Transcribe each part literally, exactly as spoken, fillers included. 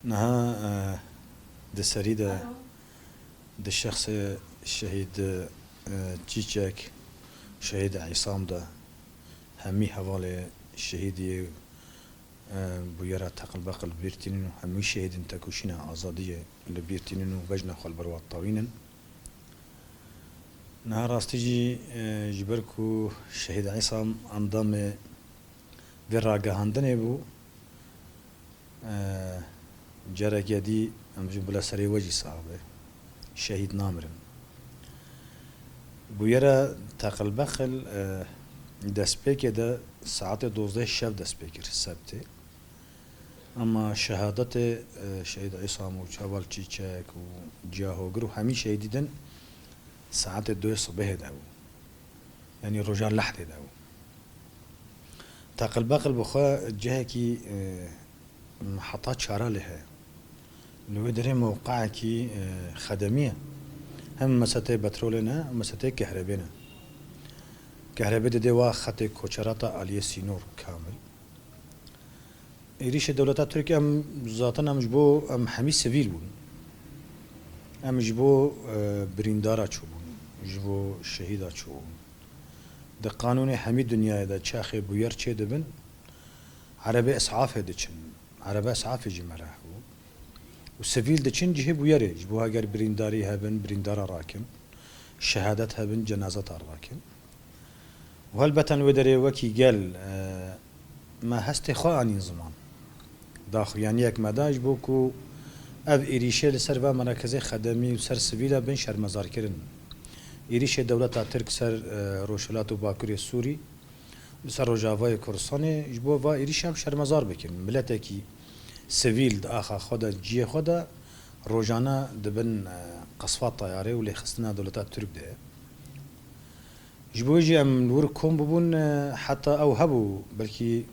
Niha, e, di serî de, di şexsê şehîd, e, Çîçek, şehîd Îsam de hemî hevalê şehîdiyê, e, bûyera teqilbeqil li bîr tînin û hemî şehîdên tekoşîna azadiyê li bîr tînin û bejna xwe li ber wan tawînin. Niha rastî jî, e, ji ber ku şehîd Îsam endamê vê ragihandinê bû, e, careke dî em jî bila serê we jî sax be. Şehîd namirin. Bûyera teqilbeqil, e, destpêkê de saetê dozdeh şev dest pê kir, sebtê. Ama şehadetê, e, şehîd Îsam û Çaval Çîçek û Ciya Hogir û hemî şehîdî din saetê duyê sibehê de bû. Yanî roja lehdê de bû. Teqilbeqil bi xwe cihekî, e, heta çara lê heye. Li wê derê mewqeekî, e, xedemî ye. Hem mesetê petrolê ne, hem mesetê kehrebê ne. Kehrebê didê wa xetê koçerata aliyê sînor kamil. Êrîşê dewleta Tirk em zaten em ji bo, em hemî sivîl bûn. Em ji bo, e, birîndara çûbûn, ji bo şehîda çûbûn. Di qanûnê hemî dinyayê de çaxê bûyer çê dibin, erebê esafê diçin. Erebe esafê jî mereh bû. Û sivîl diçin cihê bûyerê. Ji bo heger birîndarî hebin, birîndara rakin. Şehadet hebin, cenazeta rakin. Û helbeten wê derê wekî gel, e, me hestê xwe anîn ziman. Daxuyaniyek me da ji bo ku ev êrîşê li ser va merekezê xedemî û ser sivîla bin şermezar kirin. Êrîşê dewleta Tirk ser, e, Rojhilat û Bakurê Sûrî, li ser Rojavayê Kurdistanê ji bo va êrîşa em şermezar bikin. Miletekî sivîl di axa xwe de, ciyê xwe de rojane dibin, e, qesfa teyarê û lêxistina dewleta Tirk de ye. Ji bo jî em li wir kom bibûn, e, heta ew hebû, belkî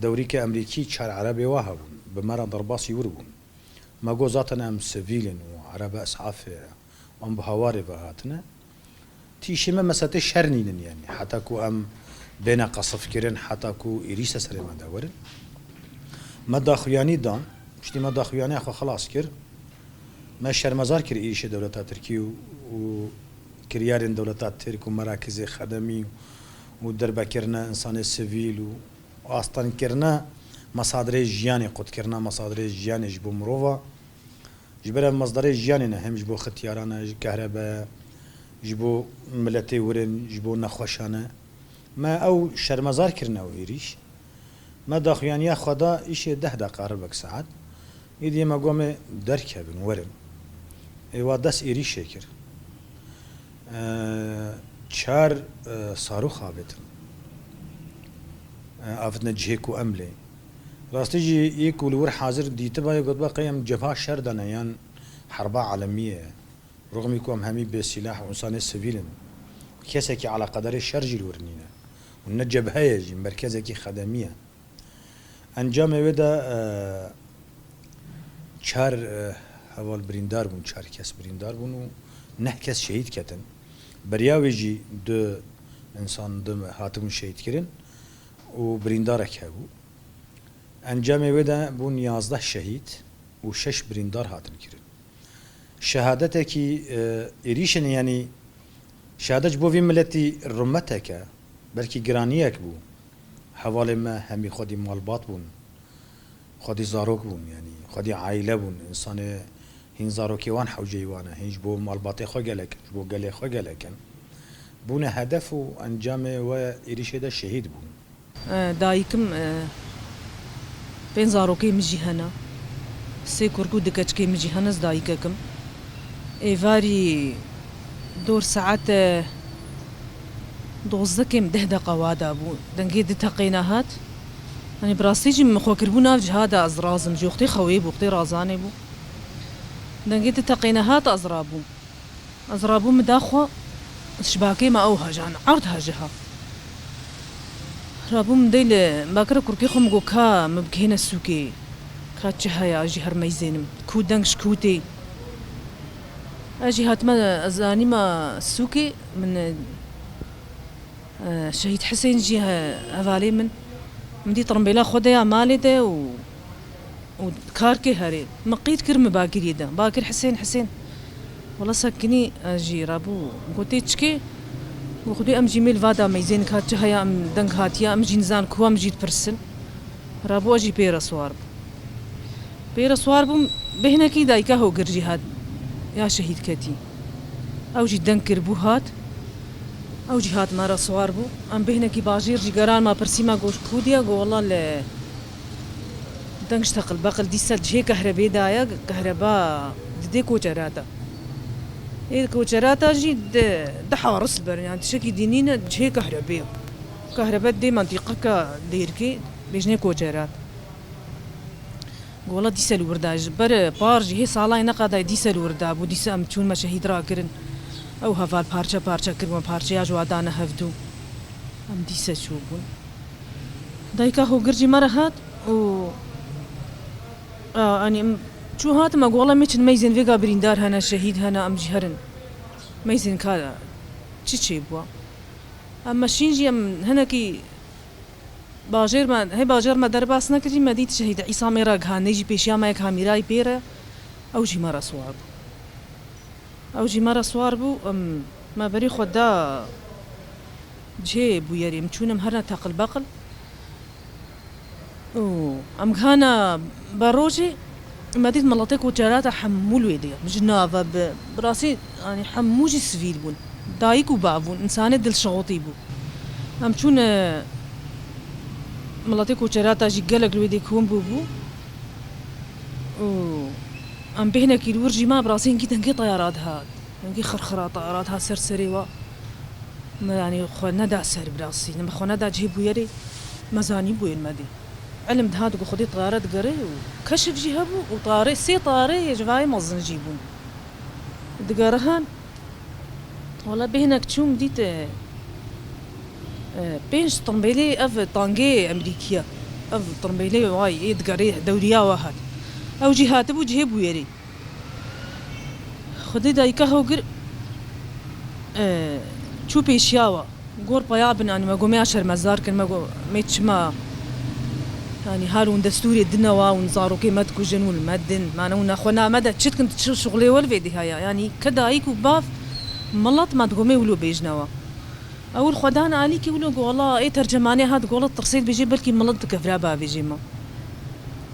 dewrîke Emerîkî çar erebê wa hebûn, bi me re derbasî wir bûn. Me got, zaten em sivîl in û erebe esafê, em bi hawarê ve hatine. Tîşê me mesetê şer nînin, yanî heta ku em bêne qesifkirin, heta ku êrîşe serê me de werin. Me daxuyanî dan, piştî me daxuyaniya xwe xilas kir, me şermezar kir êrîşê dewleta Tirkî û, û kiryarên dewleta Tirk û merakizê xedemî û derbekirine însanê sivîl û astenkirine mesadirê jiyanê, qutkirina mesadirê jiyanê ji bo mirova. Ji ber ev masdarê jiyanê ne, hem ji bo xitiyarane, ji kehrebe, ji bo miletê wirin, ji bo nexweşane. Me ew şermezar kirine ew êrîş. Me daxuyaniya xwe da îşê deh deqa ribek saet. Êdî me got me derkevin, werin. Ê wa dest êrîşê kir. E, çar, e, sarûx avêtin. E, avêtine cihê ku em lê. Rastî jî yê ku li wir hazir dîtiba yê gotba qey em cebha şer de ne yan herba alemî ye. Rixmî ku em hemî bêsîlah û însanê sivîl in. Kesekî eleqedarê şer jî li wir nîne. Û ne cebhe ye jî, merkezekî xedemî ye. Encamê wê de, e, çar, e, heval birîndar bûn, çar kes birîndar bûn û neh kes şehîd ketin. Beriya wê jî du însan, du hatibûn şehîdkirin û birîndarek hebû. Encamê wê de bûn yazdeh şehîd û şeş birîndar hatin kirin. Şehadetekî, e, êrîşin, yanî şehadet ji bo vî miletî rûmetek e, belkî giraniyek bû. Hevalên me hemî xwedî malbat bûn, xwedî zarok bûn, yanî xwedî aîle bûn. Însanê hîn zarokê wan hewceyî wan e, hîn ji bo malbatê xwe gelek in, ji bo gelê xwe gelek in. Bûne hedef û encamê we êrîşê de şehîd bûn. E, dayikim, e, pênc zarokê min jî hene. Sê kurk û du keçikê min jî hene, ez dayikek im. Êvarî dor saete dozdeh kêm deh deqa wa da bû. Dengê di teqê nehat. Hani bi rastî jî min xwe kiribû nav ciha de ez razim. Ji wextê xewê bû, wextê razanê bû. Dengê di teqê nehat ez rabûm. Ez rabûm min daxwe, şibakê me ew hejan, erd hejiha. Rabûm min dey li bakira kurkê xwe min got, ka min bikihêne sûkê. Ka çi heye, ez jî her meyzênim. Ku deng ji ku tê. Ez jî hatime, ez anîme sûkê, min, e, Şehîd Hisên jî he-, hevalê min. Min dî tirimbêla xwe de ya malê de û, Û kar kê herê. Min qîr kir, min bakirî de. Bakir Hisên, Hisên. Wela sekinî ez jî rabû. Gotê çikê? Got, Xwedê em jî mêl vada meyzên ka çi heye, em deng hatiye, em jî nizan ku em jî dipirsin. Rabû ez jî pê re siwar bûm. Pê re siwar bûm, bêhnekî dayika Hogir jî hat. Ya şehîd ketî. Ew jî deng kiribû hat. Ew jî hat me re siwar bû. Em bêhnekî bajêr jî geran me pirsî me got ku diye, got wela li Deng ji teqilbeqil dîsa cihê kehrebê daye, kehreba didê koçerata. Ê koçerata jî di, di haris ber, yani tişekî dî nîne cihê kehrebê. Kehrebe dê mentîqeka dêrkê bêjinê koçerat. Gola dîsa li wir da ji ber par jî hê salay neqadayê dîsa li wir da bû, dîsa em çûn me şehîd rakirin. Ew heval parçe parçe kir, me parçeya ji wa dane hevdû. Em dîsa çû bûn. Dayika Hogir jî me re hat û, a, anî em çû hatin me got, "Wela em ê çin meyzên vêga birîndar hene, şehîd hene, em jî herin." Meyzên ka çi çêbûwa? Em meşîn jî em hinekî bajêr me, hê bajêr me derbas nekir jî me dît şehîd Îsa mêra gihandê jî pêşiya me yek hamîrayî pê re, ew jî me re siwar bû. Ew jî me re siwar bû, em, me berî xwe da cihê bûyerê, em çûn em herine teqil beqil. Û em gihana berojê, me dît miletê koçerata hemû li wê de ye. Ji nava bi, bi rastî, yanî hemû jî sivîl bûn. Dayik û bav bûn, însanê dilşixotî bû. Em çûn, e, miletê koçerata jî gelek li wê de kom bûbû. Û em bêhnekî li wir jî ma bi rastî hinkî dengê teyara dihat. Hinkî xirxira teyara dihat ser serê wa. Me, yanî xwe neda ser bi rastî. Me xwe neda cihê bûyerê. Me zanî bûyên me dê. Elim dihat ku Xwedê teyara digere û keşif jî hebû û teyarê, sê teyarê ji vayê mezin jî bûn. Digerihan. Wela bêhnek çûm dît, e, e, pênc tirmbêlê ev tangê Emerîkî ye. Ev tirmbêlê wayê ê digerê dewriya we hat. Ew jî hatibû cihê bûyerê. Xwedê dayika Hogir, e, çû pêşiya we. Gor paya bin, anî me got me ya şermezar kin, me got me çima, yanî hal hûn destûrê dine wa, hûn zarokê me dikujin, hûn li me din, mane hûn nexwe na me de çi dikin, tu çi şixulê we li vê dî heye? Yanî ke dayik û bav, milet me digot me wilo bêjine we. Ew li xwe dan alîkî wilo got, wela ê tercemanê hat got, wela tirsê dibêjê belkî milet di kevra bavêjê me.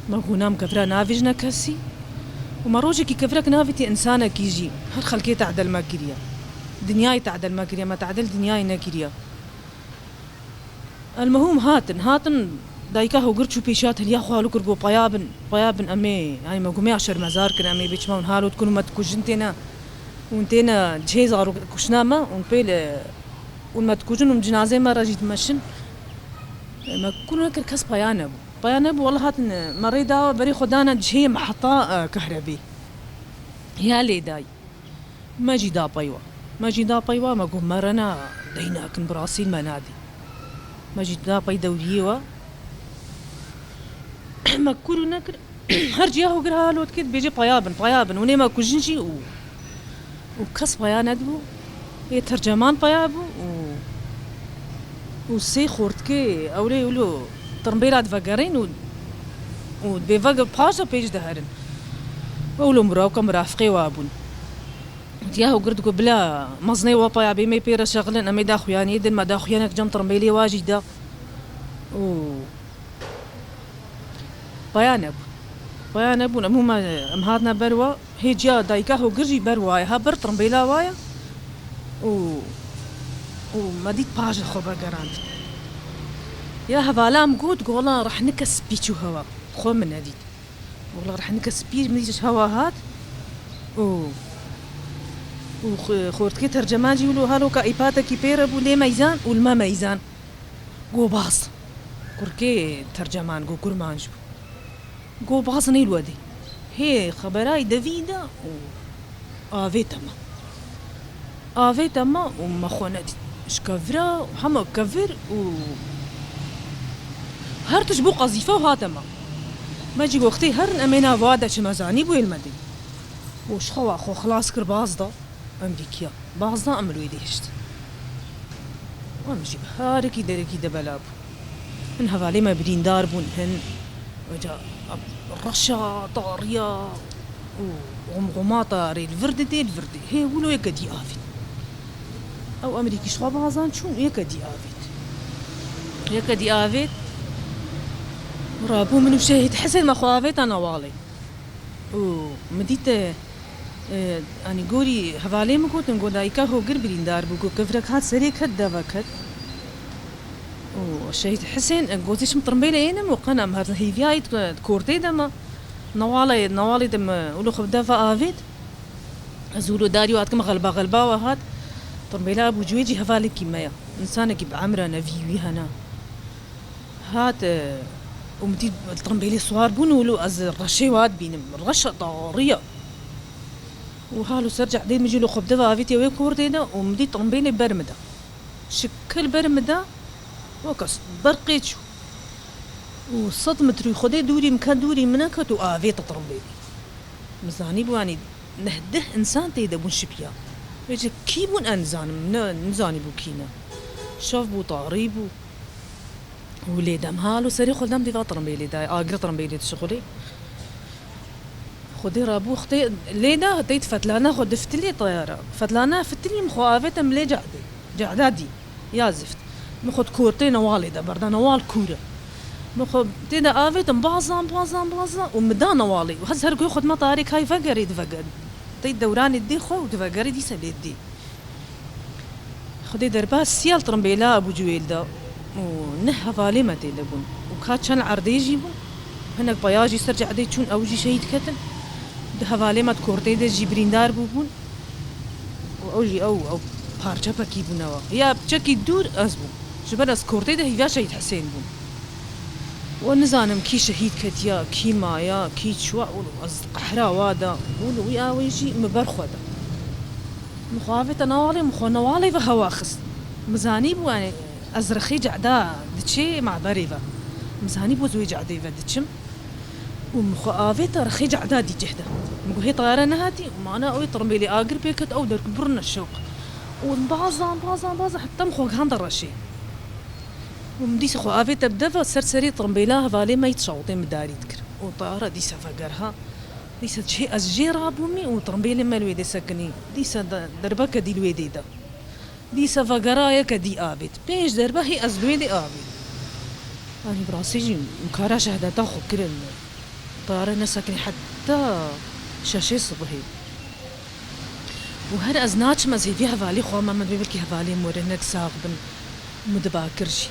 Me got, na em kevra navêjine kesî. Û me rojekî kevrek navêtî însanekî jî. Her xelkê tehdel me kiriye. Dinyayê tehdel me kiriye, me tehdel dinyayê nekiriye. Elmehûm hatin, hatin dayika Hogir çû pêşiya teliya xwe li kir got, paya bin, paya bin em ê, yanî me got me ya şermezar kin, em ê bê çima hûn halo dikin û me dikujin têne, hûn têne cihê zarok kuştina me, hûn pê li, hûn me dikujin û cinazê me re jî dimeşin. Me kûr nekir, kes paya nebû. Paya nebû, wela hatin me rê da, berê xwe dane cihê meheta, e, kehrebê. Ya lê dayî. Me jî da pey wa. Me jî da pey wa, me got, me re na dey nakin, bi rastî me nadî. Me jî da pey dewriyê wa. Me kûr û nekir. Her ciya Hogir halo dikê, dibêje paya bin, paya bin. Hûn ê me kujin jî û, û kes paya nedibû. Ê terceman paya bû û, û sê xortkê ewlê wilo tirmbêla divegerên û, û dibê vege paş de pêş diherin. Wilo mirawka mirafiqê wa bûn. Diya Hogir digot, bila mezinê wa paya bê, me pê re şexilin, em ê daxuyaniyê din, me daxuyanek cem tirmbêlê wa jî da. Û paya nebû. Paya nebûn, em hûn me, em hatine ber wa. Hê ciya dayika Hogir jî ber wa ye, ha ber tirmbêla wa ye. Û, û me dît paş xwe vegerand. Ya hevala em got, gola rehnike spî çû hewa. Xwe min nedît. Wela rehnike spî min dît ji hewa hat û, û xwe-, xortikê terceman jî wilo haloka îpatekî pê re bû lê meyzan û li me meyzan. Go baz. Kurkê terceman go kurmanc bû. Go baz nêl wedê. Hê xeberay devî de û avête me. Avête me û me xwe nedît. Ji kevira û hema kevir û her tişt bû qezîfe û hate me. Me jî wextê herin em ê nav wa de çi me zanî bûyê li me dê. Û ji xewa xwe xilas kir baz da. Em dikiya. Baz da em li wê dihişt. Em jî bi harekî derekî de bela bû. Hin hevalê me birîndar bûn, hin, oca, Reşa, tariya û xomxomata rê li vir didê, li vir dê. Hê wilo yeke dî avêt. Ew Amerîkî ji xwe bazan çûn, yeke dî avêt. Yeke dî avêt. Rabû min û Şehîd Hisên me xwe avêta newalê. Û min dît, e, e, anî gorî hevalê min gotin, got, dayika hogir birîndar bû, got, kevirek hat serê ket, deve ket. Û Şehîd Hisên, e, gotî, çim tirmbêlê ênim û qena em her hêviyayî di, di kortê de me. Newalê, newalê de me, wilo xwe bi deva avêt. Ez wilo darî û hatkim xelba xelba we hat. Tirmbêla Ebû Cûyê jî hevalekî me ya. Însanekî bi emra nevî wî hene. Hat, e, û min dît tirmbêlê siwar bûn û wilo ez reşê wa dibînim. Reşa tariya. Û halo ser cehdê min jî wilo xwe bi deva avêtiye wê kortê de û min dît tirmbêlê ber min de. Şikil ber min de, weke berqê çû. Û sed metrî Xwedê dûrî min ket, dûrî min neket û avêt tirmbêlê. Min zanîbû, yanî neh deh însan tê de bûn şipiya. Vêce kî bûn ez nizanim, ne, nizanîbû kî ne. Şev bû, tarî bû. Û lê dem halo serê xwe dem dî va tirmbêlê dayê, agir tirmbêlê dişixulê. Xwedê rabû, xwedê lê da, tey fetlana xwe diftilê tayara. Fetlana fitilî min xwe avêtim lê cehde. Cehda dî. Ya zift. Min xwe di kortê newalê de berda, newal kûr e. Min xwe tê de avêtim bazan, bazan, bazan û min da newalê. Û hez her guhê xwe dima tarê kay vegerê diveger. Tey dewranê dê xwe û divegerê dîse lê dê. Xwedê derbas siyal tirmbêla Ebû Cûyêl da û neh hevalê me tê de bûn. Û ka çend erdê jî bûn. Hinek peya jî ser cehdê çûn, ew jî şehîd ketin. Di hevalê me di kortê de jî birîndar bûbûn. Û ew jî ew, ew parçepekî bûnewa. Ya piçekî dûr ez bûm. Ji ber ez kortê de hîviya Şehîd Hisên bûm. We nizanim kî şehîd ketiya, kî maya, kî çiwa, wilo ez qehra wa da, wilo wî awê jî min ber xwe da. Min xwe avête newalê, min xwe newalê ve hewa xist. Min zanîbû, yanî ez rexê cehda diçê meberê ve. Min zanîbû ez wê cehdê ve diçim. Û min xwe avête rexê cehda dî cih de. Min got, hê tayare nehatî, mana ew ê tirmbêlê agir pê ket, ew derkû birine şewq. Û bazan, bazan, bazan, heta min xwe gihanda reşê. Û min dîsa xwe avête bi deva ser serê tirmbêla hevalê me yî dişewitê min darî dikir. Û tayara dîsa vegerha. Dîsa çi ez jê rabûmî û tirmbêlê me li wê dê sekinî. Dîsa de-, derbeke dî li wê dê de. Dîsa vegera yeke dî avêt. Pênc derbe hê ez li wê dê avêt. Yanî bi rastî jî min kara şehadeta xwe kirin. Tayare nesekinî heta şeşê sibihê. Û her ez naçim, ez hêvî hevalê xwe me, min dibê belkî hevalê min were hinek sax bin. Min di bakir jî.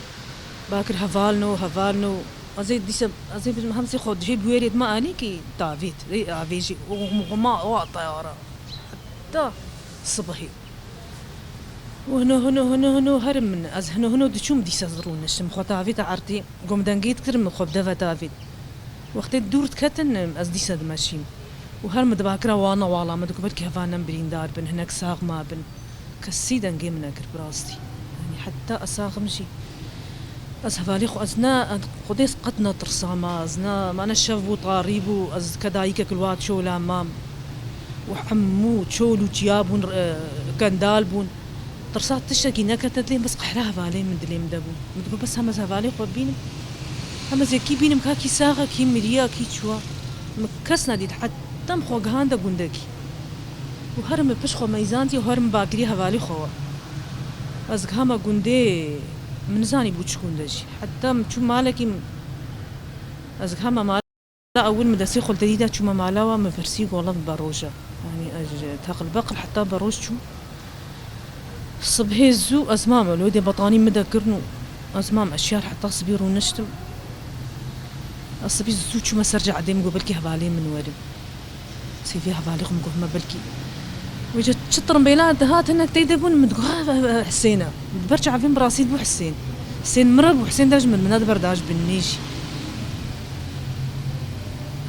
Bakir hevalno, hevalno. Ez ê dîsa, ez ê bêjim, hemsê xwe dihê bi wêrê dima alîkî tavêt. Ê avê jî, û xuma, û tayara. Heta sibihê. Û hino, hino, hino, hino herim min. Ez hino, hino diçûm dîsa ez rûniştim. Xwe tavêta erdê. Gom dengê dikirim, min xwe bi deve tavêt. Wextê dûr diketin, ez dîsa dimeşîm. Û her min dibakira wana wala min digot, belkî hevalên min birîndar bin, hinek sax mabin. Kesî dengê min nekir bi rastî. Yanî heta ez saxim jî. Ez hevalê xwe, ez ne, Xwedê ez qet netirsama, ez ne, mane şev bû, tarî bû, ez ke dayikek li wa çola mam. Û hemû çol û çiya bûn, e, kendal bûn. Tirsa tiştekî neketine dilê min, bes qehra hevalê min dilê min de bû. Min digot, bes hem ez hevalê xwe bînim, hem ez yekî bînim ka kî sax e, kî miriya, kî çiwa. Min kes nedît, heta min xwe gihanda gundekî. Û her min pişt xwe meyzandiye û her min bakiriye hevalê xwe we. Ez gihama gundê, min nizanî bû çi gund e jî. Heta min çû malekî min, ez gihama mal. Ewil min destê xwe li derî da çûme mala we, min pirsî, got, wela bi beroj e. Yanî ez ji teqil beqil heta beroj çûm. Sibhê zû ez mame, li wê dê betanî min de kirin û ez mam eşyar heta sibî rûniştim. Ez sibî zû çûme ser cadê, min got belkî hevalê min werin. Sêvî hevalê xwe min got, hema belkî. Wêca çi tirmbêla dihat hinek tê de bûn, min digot, ha, ha, ha, Hisên e. Di ber çavên bi rastî bû Hisên. Hisên mire bû, Hisên de ji min, min de di ber da ji bin nê jî.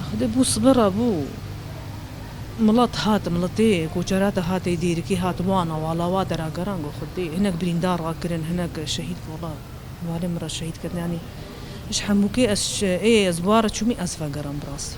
Xwedê bû sibira bû. Milet hat, miletê koçera te hate dêrikê hat wana wala wa derageran got, Xwedê hinek birîndar rakirin, hinek şehîd, wala hevalê min re şehîd kirin. Yanî ji hemûkê ez ş-, ê ez bi wa re çûmî ez vegeran bi rastî.